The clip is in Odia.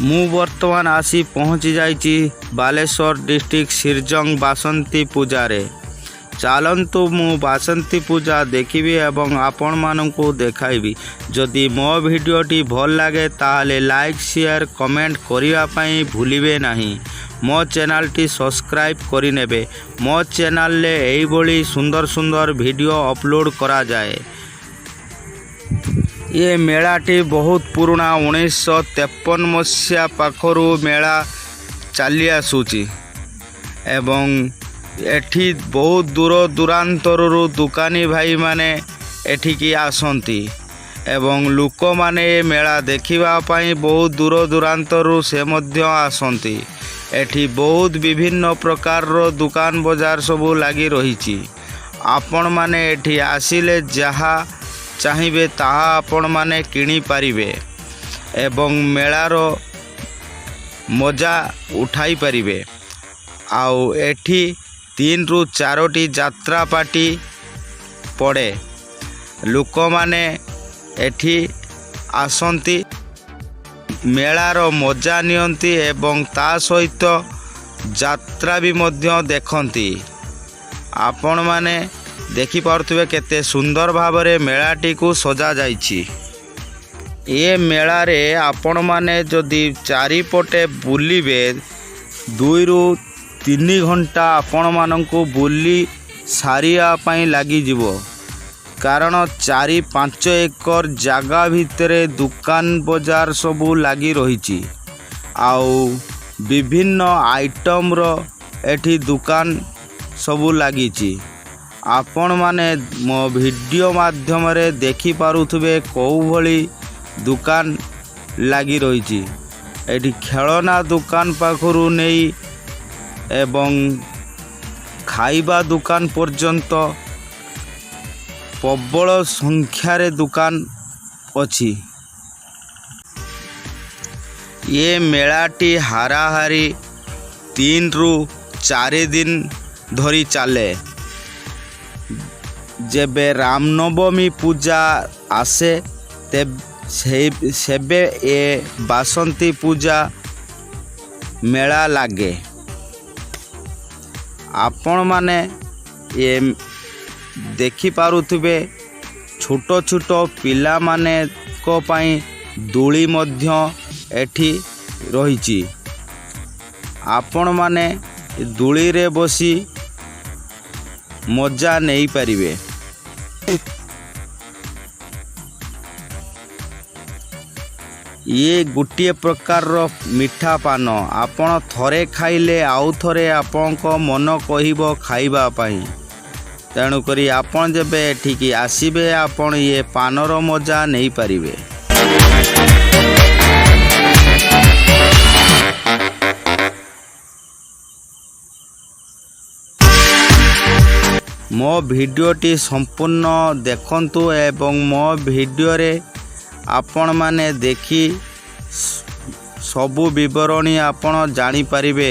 ମୁଁ ବର୍ତ୍ତମାନ ଆସି ପହଞ୍ଚି ଯାଇଛି ବାଲେଶ୍ୱର ଡିଷ୍ଟ୍ରିକ୍ଟ ସିରଜଙ୍ଗ ବାସନ୍ତୀ ପୂଜାରେ। ଚାଲନ୍ତୁ, ମୁଁ ବାସନ୍ତୀ ପୂଜା ଦେଖିବି ଏବଂ ଆପଣମାନଙ୍କୁ ଦେଖାଇବି। ଯଦି ମୋ ଭିଡ଼ିଓଟି ଭଲ ଲାଗେ, ତାହେଲେ ଲାଇକ୍, ସେୟାର, କମେଣ୍ଟ କରିବା ପାଇଁ ଭୁଲିବେ ନାହିଁ। ମୋ ଚ୍ୟାନେଲଟି ସବସ୍କ୍ରାଇବ୍ କରିନେବେ। ମୋ ଚ୍ୟାନେଲରେ ଏଇଭଳି ସୁନ୍ଦର ସୁନ୍ଦର ଭିଡ଼ିଓ ଅପଲୋଡ଼ କରାଯାଏ। ଏ ମେଳାଟି ବହୁତ ପୁରୁଣା। 1953 ମସିହା ପାଖରୁ ମେଳା ଚାଲି ଆସୁଛି ଏବଂ ଏଠି ବହୁତ ଦୂର ଦୂରାନ୍ତରରୁ ଦୋକାନୀ ଭାଇମାନେ ଏଠିକି ଆସନ୍ତି ଏବଂ ଲୋକମାନେ ଏ ମେଳା ଦେଖିବା ପାଇଁ ବହୁତ ଦୂର ଦୂରାନ୍ତରରୁ ସେ ମଧ୍ୟ ଆସନ୍ତି। ଏଠି ବହୁତ ବିଭିନ୍ନ ପ୍ରକାରର ଦୋକାନ ବଜାର ସବୁ ଲାଗି ରହିଛି। ଆପଣମାନେ ଏଠି ଆସିଲେ ଯାହା ଚାହିଁବେ, ତାହା ଆପଣମାନେ କିଣିପାରିବେ ଏବଂ ମେଳାର ମଜା ଉଠାଇ ପାରିବେ। ଆଉ ଏଠି ତିନିରୁ ଚାରୋଟି ଯାତ୍ରା ପାର୍ଟି ପଡ଼େ। ଲୋକମାନେ ଏଠି ଆସନ୍ତି, ମେଳାର ମଜା ନିଅନ୍ତି ଏବଂ ତା ସହିତ ଯାତ୍ରା ବି ମଧ୍ୟ ଦେଖନ୍ତି। ଆପଣମାନେ ଦେଖିପାରୁଥିବେ, କେତେ ସୁନ୍ଦର ଭାବରେ ମେଳାଟିକୁ ସଜାଯାଇଛି। ଏ ମେଳାରେ ଆପଣମାନେ ଯଦି ଚାରିପଟେ ବୁଲିବେ, 2ରୁ 3 ଘଣ୍ଟା ଆପଣମାନଙ୍କୁ ବୁଲି ସାରିବା ପାଇଁ ଲାଗିଯିବ, କାରଣ 4-5 ଏକର ଜାଗା ଭିତରେ ଦୋକାନ ବଜାର ସବୁ ଲାଗି ରହିଛି। ଆଉ ବିଭିନ୍ନ ଆଇଟମ୍ର ଏଠି ଦୋକାନ ସବୁ ଲାଗିଛି। ଆପଣମାନେ ମୋ ଭିଡ଼ିଓ ମାଧ୍ୟମରେ ଦେଖିପାରୁଥିବେ, କେଉଁ ଭଳି ଦୋକାନ ଲାଗି ରହିଛି। ଏଠି ଖେଳନା ଦୋକାନ ପାଖରୁ ନେଇ ଏବଂ ଖାଇବା ଦୋକାନ ପର୍ଯ୍ୟନ୍ତ ପ୍ରବଳ ସଂଖ୍ୟାରେ ଦୋକାନ ଅଛି। ଏ ମେଳାଟି ହାରାହାରି 3ରୁ 4 ଦିନ ଧରି ଚାଲେ। ଯେବେ ରାମନବମୀ ପୂଜା ଆସେ, ସେବେ ଏ ବାସନ୍ତୀ ପୂଜା ମେଳା ଲାଗେ। ଆପଣମାନେ ଏ ଦେଖିପାରୁଥିବେ, ଛୋଟ ଛୋଟ ପିଲାମାନଙ୍କ ପାଇଁ ଦୋଳି ମଧ୍ୟ ଏଠି ରହିଛି। ଆପଣମାନେ ଦୋଳିରେ ବସି ମଜା ନେଇପାରିବେ। ଇଏ ଗୋଟିଏ ପ୍ରକାରର ମିଠା ପାନ। ଆପଣ ଥରେ ଖାଇଲେ ଆଉ ଥରେ ଆପଣଙ୍କ ମନ କହିବ ଖାଇବା ପାଇଁ। ତେଣୁକରି ଆପଣ ଯେବେ ଏଠିକି ଆସିବେ, ଆପଣ ଇଏ ପାନର ମଜା ନେଇପାରିବେ। ମୋ ଭିଡ଼ିଓଟି ସମ୍ପୂର୍ଣ୍ଣ ଦେଖନ୍ତୁ ଏବଂ ମୋ ଭିଡ଼ିଓରେ ଆପଣମାନେ ଦେଖି ସବୁ ବିବରଣୀ ଆପଣ ଜାଣିପାରିବେ।